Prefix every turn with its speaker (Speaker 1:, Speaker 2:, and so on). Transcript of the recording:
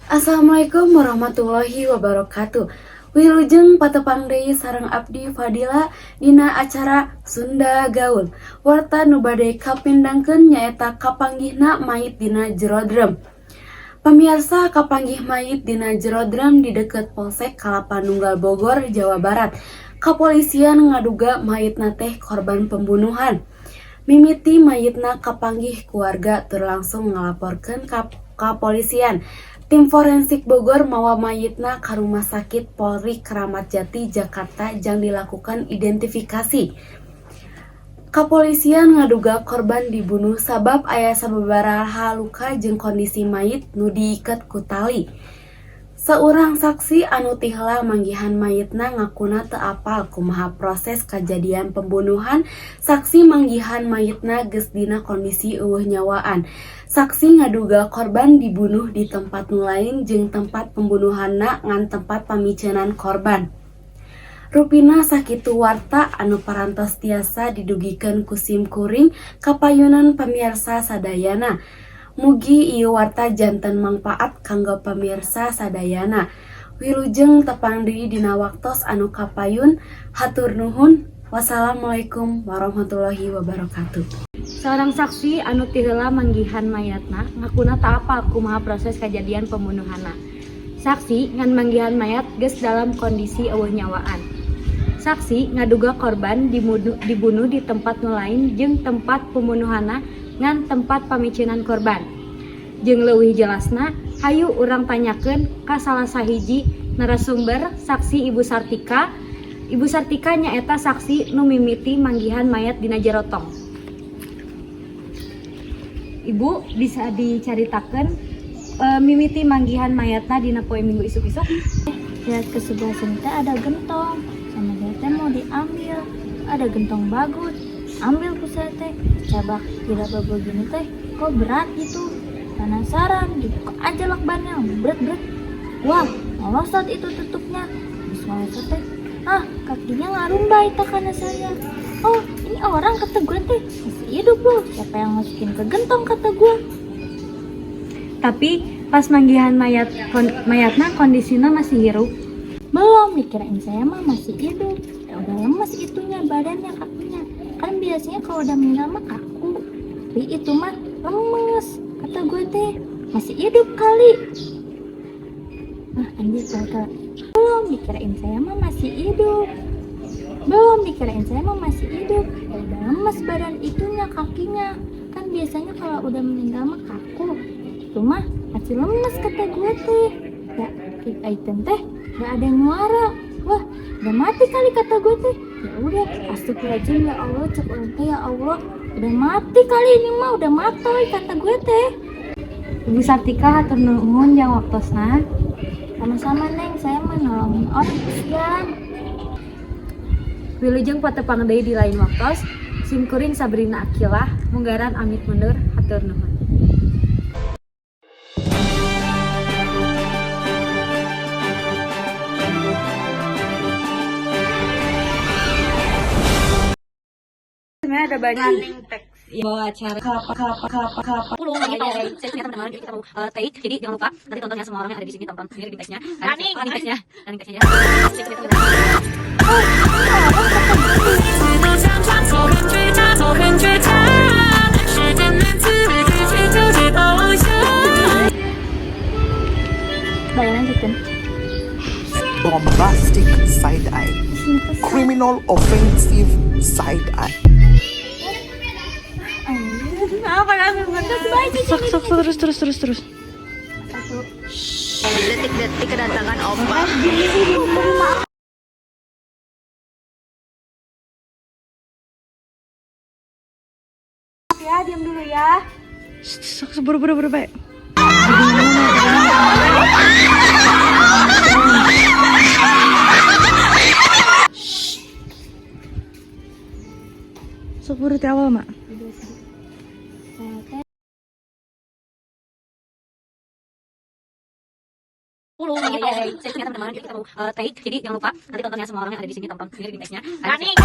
Speaker 1: Assalamualaikum warahmatullahi wabarakatuh. Wilujeng patepang deui sareng abdi Fadila dina acara Sunda Gaul. Warta nu bade kapindangkeun nyaeta kapanggihna mayit dina jero drum. Pamiarsa, kapanggih mayit dina jero drum di deket Polsek Kalapa Nunggal, Bogor, Jawa Barat. Kapolisian ngaduga mayitna teh korban pembunuhan. Mimiti mayitna kapanggih, keluarga tur langsung ngalaporkeun ka kapolisian. Tim forensik Bogor mawa mayitna ka Rumah Sakit Polri Kramat Jati, Jakarta, jang dilakukan identifikasi. Kapolisian ngaduga korban dibunuh sabab aya sababaraha luka jeung kondisi mayit nu diiket ku tali. Saurang saksi anu ti heula manggihan mayitna ngakuna teu apal kumaha proses kajadian pembunuhan. Saksi manggihan mayitna geus dina kondisi euweuh nyawaan. Saksi ngaduga korban dibunuh di tempat nu lain jeung tempat pembunuhanna ngan tempat pamiceunan korban. Rupina sakitu warta anu parantos tiasa didugikeun ku sim kuring kapayunan pamirsa sadayana. Mugi ieu warta janten mangpaat kanggo pamirsa sadayana. Wilujeng tepang deui dina waktos anu kapayun. Hatur nuhun. Wassalamualaikum warahmatullahi wabarakatuh.
Speaker 2: Seorang saksi anu ti heula manggihan mayatna ngakuna teu apal kumaha proses kejadian pembunuhanna. Saksi ngan manggihan mayat geus dalam kondisi euweuh nyawaan. Saksi ngaduga korban dibunuh di tempat nu lain jeung tempat pembunuhanna ngan tempat pamiceunan korban. Jeung leuwih jelasna, hayu urang tanyakeun ka salah sahiji narasumber, saksi Ibu Sartika. Ibu Sartika nyaeta saksi nu mimiti manggihan mayat dina jero tong. Ibu, bisa dicaritakeun mimiti manggihan mayatna dina poe Minggu isuk-isuk?
Speaker 3: Lihat ke sebelah sini teh ada gentong, sama saya teh mau diambil. Ada gentong bagus, ambil ku saya teh. Coba tidak begini teh, kok berat gitu. Penasaran, dibuka aja lakbannya, berat berat. Wah, melosot itu tutupnya. Habis melosot teh, ah, kakinya ngarumbai tak karena saya. Oh, ini orang, kata gue teh, masih hidup loh. Siapa yang masukin ke gentong, kata gue.
Speaker 2: Tapi pas manggihan mayat mayatna kondisinya masih hirup?
Speaker 3: Belum, dikirain saya mah masih hidup. Ya udah lemes itunya badannya, kakinya. Kan biasanya kalau udah meninggal mah kaku. Tapi itu mah lemes. Kata gue teh masih hidup kali. Ah, anjir, kalau belum, dikirain saya mah masih hidup. Belum, dikirain saya mah masih hidup. Ya udah lemes badan itunya, kakinya. Kan biasanya kalau udah meninggal mah kaku. Itu mah masih lemes, kata gue teh. Ya, item teh gak ada yang nyuara. Wah, udah mati kali, kata gue teh. Ya udah, astagfirullahaladzim, ya Allah, cek urang teh, ya Allah, udah mati kali ini mah, udah matoy, kata gue teh.
Speaker 2: Ibu Sartika, hatur nuhun jang waktosna.
Speaker 3: Sama-sama, Neng. Saya mah nolongin orang, kesian.
Speaker 2: Wilujeng patepang deui di lain waktos. Sim kuring Sabrina Akilah munggaran amit mundur, hatur nuhun.
Speaker 1: Sebenarnya ada banyak
Speaker 2: Bawa acara
Speaker 1: kelapa kelapa kelapa kelapa.
Speaker 4: Pulung lagi tahu saya teman-teman, jadi kita mau take, jadi jangan lupa nanti tontonnya, semua orang yang ada di sini tonton sendiri di teksnya, running running teksnya, running teksnya ya.
Speaker 5: 走很倔强，时间难自己去纠结到想。
Speaker 3: Bayar lanjutin.
Speaker 6: Bombastic side eye, criminal offensive side eye.
Speaker 7: Sok sok, terus terus terus terus.
Speaker 8: Detik-detik kedatangan Opa.
Speaker 2: Ya, diam dulu ya.
Speaker 7: Sok sok, buru buru buru, baik. Sok buru ti awal, Mak.
Speaker 3: Saya teh
Speaker 4: Pulung lagi tahu saya teman-teman, jadi kita mau take, jadi jangan lupa nanti tontonnya, semua orang yang ada di sini tonton sendiri di teksnya, running.